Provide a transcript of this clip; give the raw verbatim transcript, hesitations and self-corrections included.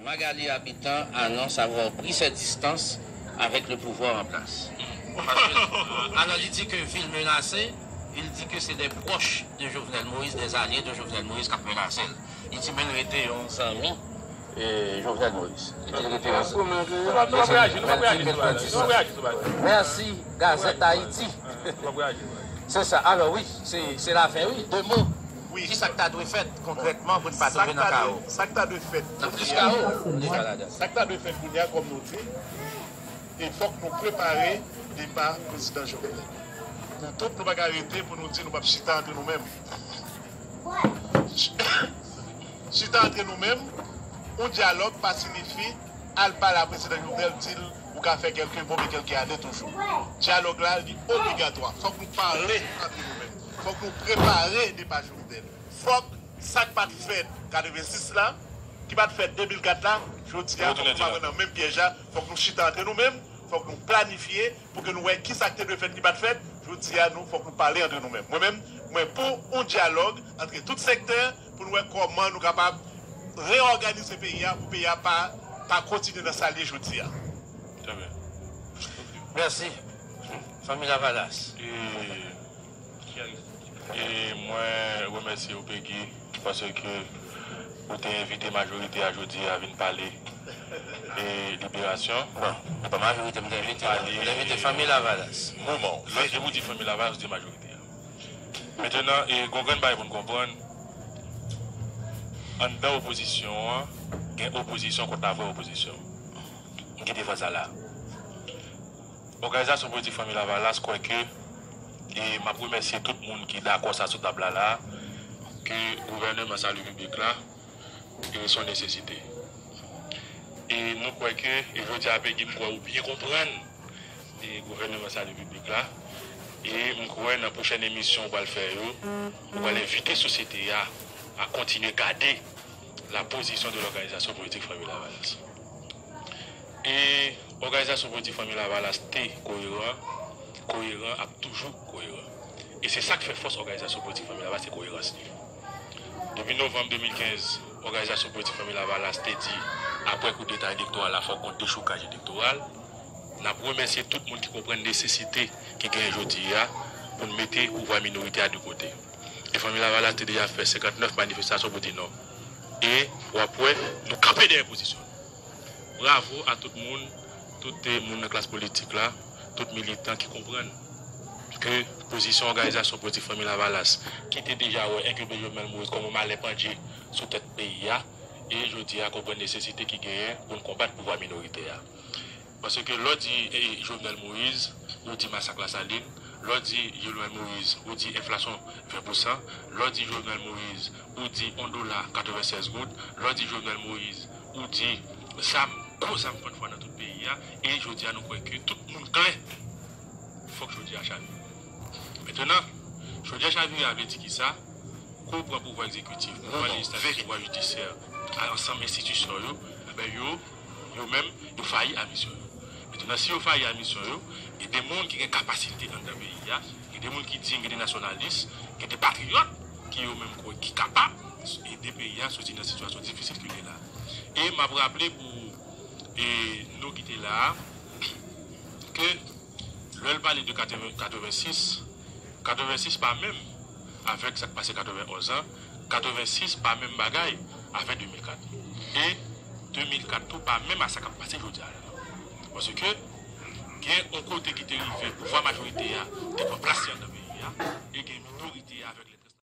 Magali Habitant annonce avoir pris ses distances avec le pouvoir en place. Alò, li di ke vil menase, il dit que c'est des proches de Jovenel Moïse, des alliés de Jovenel Moïse k ap menase l. Li di menm rete yon zanmi e Jovenel Moïse. Li di l rete yon zanmi. Nou p ap reyaji, nou p ap reyaji sou bagay la. Nou p ap reyaji sou bagay la. Mèsi, Gazette Haïti. Nou p ap reyaji sou bagay la. Se sa. Alò, wi, se, se lafen, wi. De mo. Wi. Kisa k ta dwe fèt konkrètman pou n pa tonbe nan kawo? Sa k ta dwe fèt kounye a, sa k ta dwe fèt kounye a, kòm nou di, e fòk nou prepare depa prezidan Jovenel. Nou tout, nou pa ka rete pou nou di nou p ap chita antre nou menm. Chita antre nou menm, yon dyalòg pa siyifi al pale a prezidan Jovenel, di l ou ka fè kèlke bon, men kèlke ane toujou. Dyalòg la, li obligatwa. Fòk nou pale antre nou menm. Fòk nou prepare depa Jovenel. Fòk sa k pa t fèt katrevensis la, ki pa t fèt de mil kat la, jodi a, fòk nou pa pran nan menm pyèj la. Fòk nou chita antre nou menm, fòk nou planifye pou ke nou wè kisa k te dwe fèt ki pa t fèt. Jodi a, nou, fòk nou pale antre nou menm. Mwen menm, mwen pou yon dyalòg antre tout sektè pou nou wè kòman nou kapab reyòganize peyi a, pou peyi a pa, pa kontinye nan sa l ye jodi a. Trè byen. Mèsi. Fanmi Lavalas. E, e mwen remèsye w, Peggy, paske ou te envite majorite a jodi a vin pale e liberasyon. Bon, e pa majorite m te envite, non. M te envite fanmi Lavalas. Moman. Lè ou di fanmi Lavalas, ou di majorite a. Mentenan, e gon grenn bagay pou n konprann. Anndan opozisyon an, gen opozisyon kont lavrè opozisyon. M kite fraz la la. Òganizasyon Politik Fanmi Lavalas kwè ke, e m ap remèsye tout moun ki dakò sa sou tab la la, ke gouvèneman Sali Piblik la, e se yon nesesite. E nou kwè ke, e jodi a, Peggy, m kwè ou byen konprann, e gouvèneman Sali Piblik la, e m kwè nan pwochèn emisyon ou pral fè yo, ou pral envite sosyete a, a kontinye gade la position de l'organisation politique Fanmi Lavalas. E òganizasyon politik Fanmi Lavalas te koyeran, koyeran, ap toujou koyeran. E se sa k fè fòs òganizasyon politik Fanmi Lavalas, se koyerans li. Depi novanm de mil kenz, òganizasyon politik Fanmi Lavalas te di, apre koudeta elektoral la, fòk gon dechoukaj elektoral. N ap remèsye tout moun ki konprann nesesite ki genyen jodi a pou n mete pouvwa minorite a de kote. E Fanmi Lavalas te deja fè senkantnèf manifestasyon pou di non. E w ap wè, nou kanpe dèyè pozisyon nou. Bravo a tout moun, tout, eh, moun nan klas politik la, tout militan ki konprann ke pozisyon òganizasyon politik Fanmi Lavalas, ki te deja wè enkilpe Jovenel Moïse kòm yon malè pandje sou tèt peyi a, e jodi a konprann nesesite ki genyen pou n konbat pouvwa minoritè a. Paske lè w di, eh, Jovenel Moïse, ou di masak Lasalin, lè w di Jovenel Moïse, ou di enflasyon ven pousan, lè w di Jovenel Moïse, ou di yon dola katrevennsèz goud, lè w di Jovenel Moïse, ou di zam, gwo zam fann fwa nan tout peyi a, e jodi a nou kwè ke tout moun klè, fòk jodi a chavire. Mentenan, jodi a chavire a vle di kisa? Kou pran pouvwa egzekitif, pouvwa lejislatif, pouvwa jidisyè, a ansanm enstitisyon yo, enben yo, yo menm, yo fayi a misyon yo. Mentenan, si yo fayi a misyon yo, gen de moun ki gen kapasite anndan peyi a, gen de moun ki diy, gen de nasyonalis, gen de patriyòt ki yo menm kwè ki kapab ede peyi a soti nan sitiyasyon difisil ke l ye la. E m ap raple pou, e, nou ki te la a, ke lè l pale de katreven, katrevensis, katrevensis pa menm avèk sa k pase katrevenonz an, katrevensis pa menm bagay avèk de mil kat. E de mil kat tou pa menm a sa k ap pase jodi a la. Paske gen yon kote ki te rive, pouvwa majorite a te pran plas li anndan peyi a, e gen minorite a avèk lè